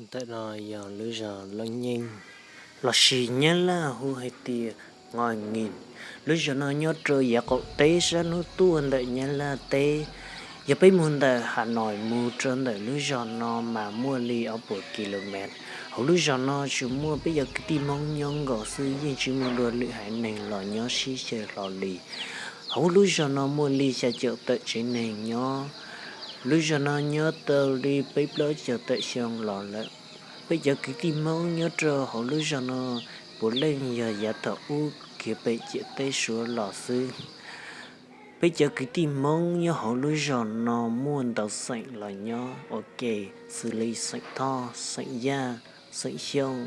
Ntawm no yog lub zos Loob Nyeej, lossis Nyab Laj hu hais tias Ngoj Nyij. Lub zos no nyob rau yav qaum teb sab hnub tuaj ntawm Nyab Laj teb. Yog peb mus ntawm Hà Nội mus rau ntawm lub zos no mas muaj li ob puas ki lus mev. Hauv lub zos no tsuas muaj peb cov kwv tij Hmoob nyob nkaus xwb, yeej tsis muaj dua lwm haiv neeg los nyob sib xyaw hlo li. Hauv lub zos no muaj li xya caum tawm tsev neeg nyob. Lub zos no nyob tau li peb plaub caug tawm xyoo los lawm. Peb cov kwv tij Hmoob nyob rau hauv lub zos no puav leej yog yav thaum ub khiav pem ciam teb Suav los xwb. Peb cov kwv tij Hmoob nyob hauv lub zos no muaj ntau xeem los nyob ua ke, xws li xeem Thoj, xeem Yaj, xeem Xyooj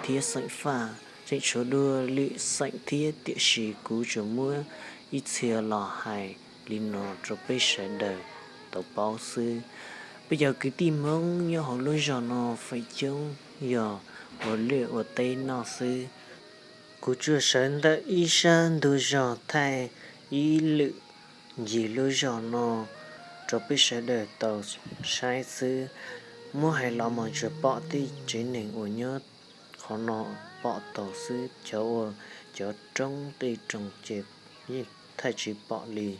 thiab xeem Faj, tseem tshuav dua lwm xeem thiab, tiam sis kuv tsuas muab ib txhia los hais li no rau peb sawv daws tau paub xwb. Peb cov kwv tij Hmoob nyob hauv lub zos no feem coob yog ua liaj ua teb noj xwb. Kuv tsuas sawv ntawm ib sab ntug zos thaij ib lwm ncig lub zos no rau peb sawv daws tau saib xwb. Muab hais los mas tsuas pom tej tsev neeg uas nyob qhov no pom tau xwb, cov uas cov roob tej roob ces yeej thaij tsis pom li.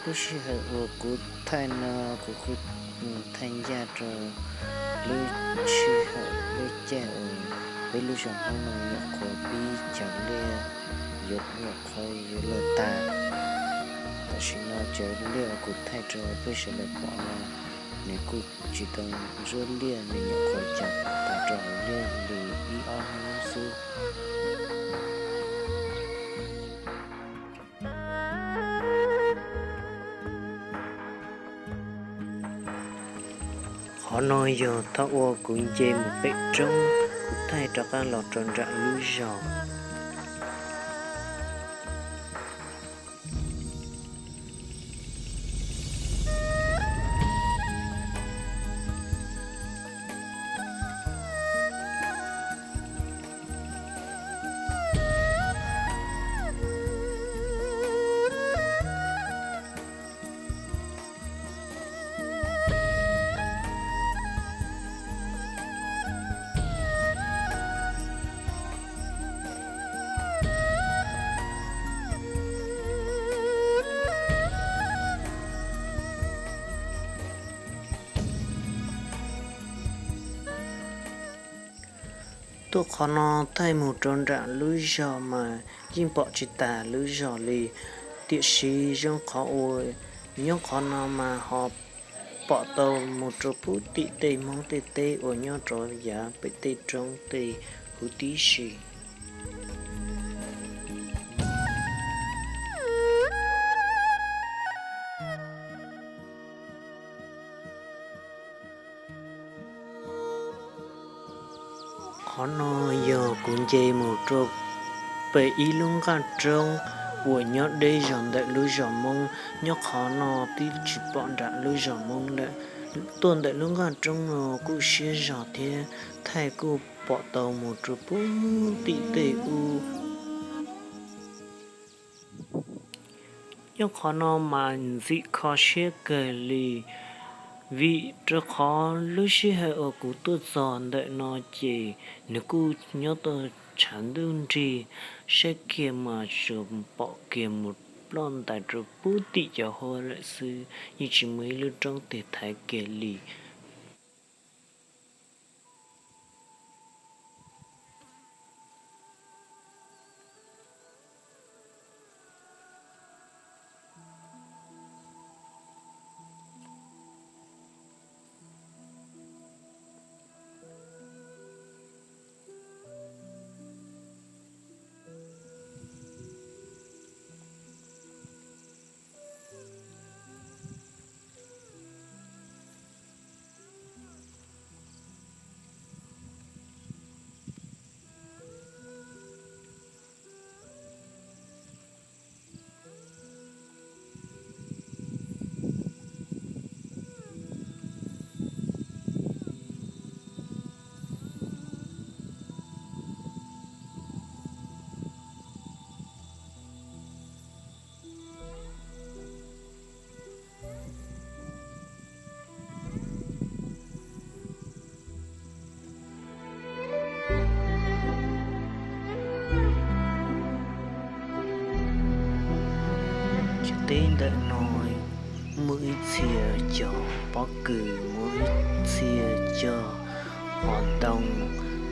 Lub sij hawm uas kuv thaij no, kuv kuj thaij ncaj rau lub sij hawm lub caij uas peb lub zos Hmoob no nyuam qhuav pib cog liaj, yuav nyuam qhuav yuav luag tag. Tam sim no cov liaj uas kuv thaij rau peb sawv daws pom no, nws kuj tsis tau ntsuab liaj, nws nyuam qhuav cog tag rau hauv liaj li ib ob hnub xwb. Qhov no yog thaum uas kuv nce mus pem roob, kuv thaij rov qab los rau nram lub zos. Tuaj qhov no thaij mus rau nram lub zos mas yeej pom tsis tas lub zos li. Tiam sis zoo qhov uas nyob qhov no mas ho pom tau mus rau puag tim tej Hmoob tej teb uas nyob rau yav pem tej roob tej huv tib si. Qhov no yog kuv nce mus rau pem ib lub nqaj roob uas nyob deb zog ntawm lub zos Hmoob. Nyob qhov no twb tsis pom nram lub zos Hmoob lawm. Tuaj ntawm lub nqaj roob no kuj siab zog thiab, thaij kuj pom tau mus rau puag tim tej ub. Nyob qhov no mas ntxim kho siab kawg li, vim rau qhov lub sij hawm uas kuv tuaj txog ntawm no ces nws kuj nyob tau tshav ntuj nrig, saib kiag mas tsuas pom kiag mus ploj ntais rau puag tim cov hauv lawm xwb, yeej tsis muaj ib lub roob twg thaiv kiag li. Teb ntawm no muaj ib txhia cog pob kws, muaj ib txhia cog hom ntoo,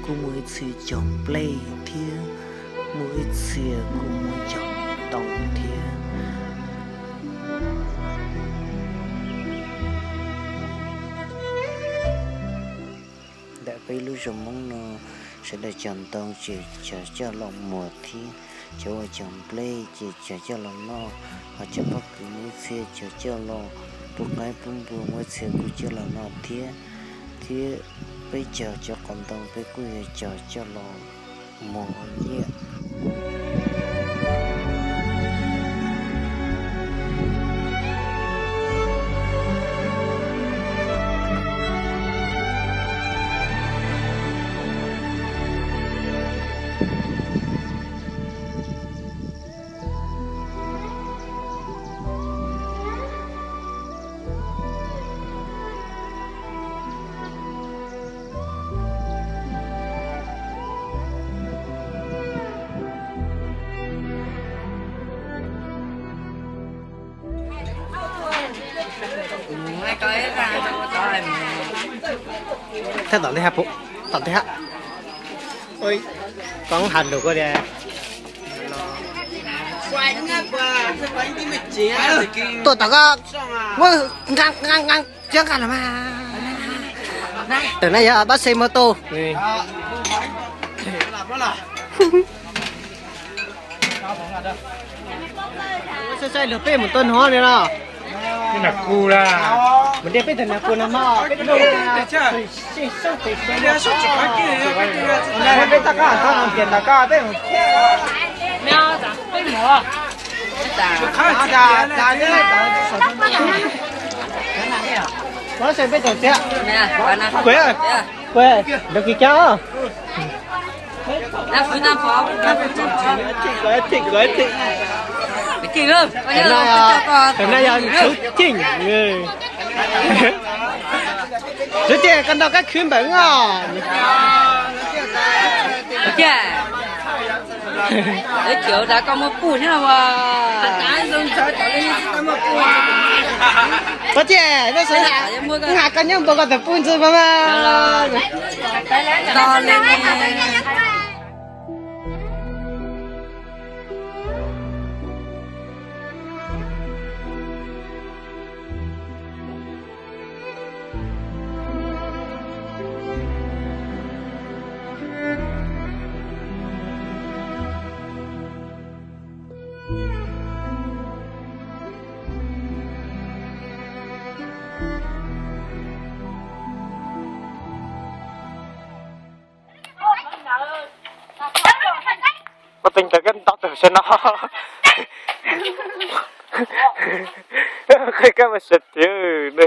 kuj muaj ib txhia cog nplej thiab, muaj ib txhia kuj muaj cog ntoo thiab. Ntawm peb lub zos Hmoob no, sawv daws cog ntoo ces cog coj los muag thiab, cov uas cog nplej ces cog coj los noj, ho cov pob kws muaj ib txhia cog coj los pub qaib pub npua, muaj ib txhia kuj coj los noj thiab. Thiab peb cog cov qos ntoo peb kuj yuav cog coj los muag ua nyiaj. Thaj tom teb hab, tom teb hab. Koob has lus ko tias, tuaj tom ko, nqa nqa nqa, tsis nqa los mas. Tawm na yog pab xe mos tus. Saib saib lawv peb mus tuaj no li no. Mus de peb tug nas kus no mog, peb tug nas kus, peb tag koj tau tias ntawm koj peb mus. Peb tug txiv, kuv, kuv, lawv kis cab. Tam no yog Tswv Ceej. Tswv Ceej, koj nrog koj khwv npawm os. Ua ciav, lawv cov dav koj muaj puj thiab as. Ua ciav, nyob sawv, hais koj nyob npau koj tawm puj ntxwg mas mas. Tso no. Qhia kab mas sawv tiag ne.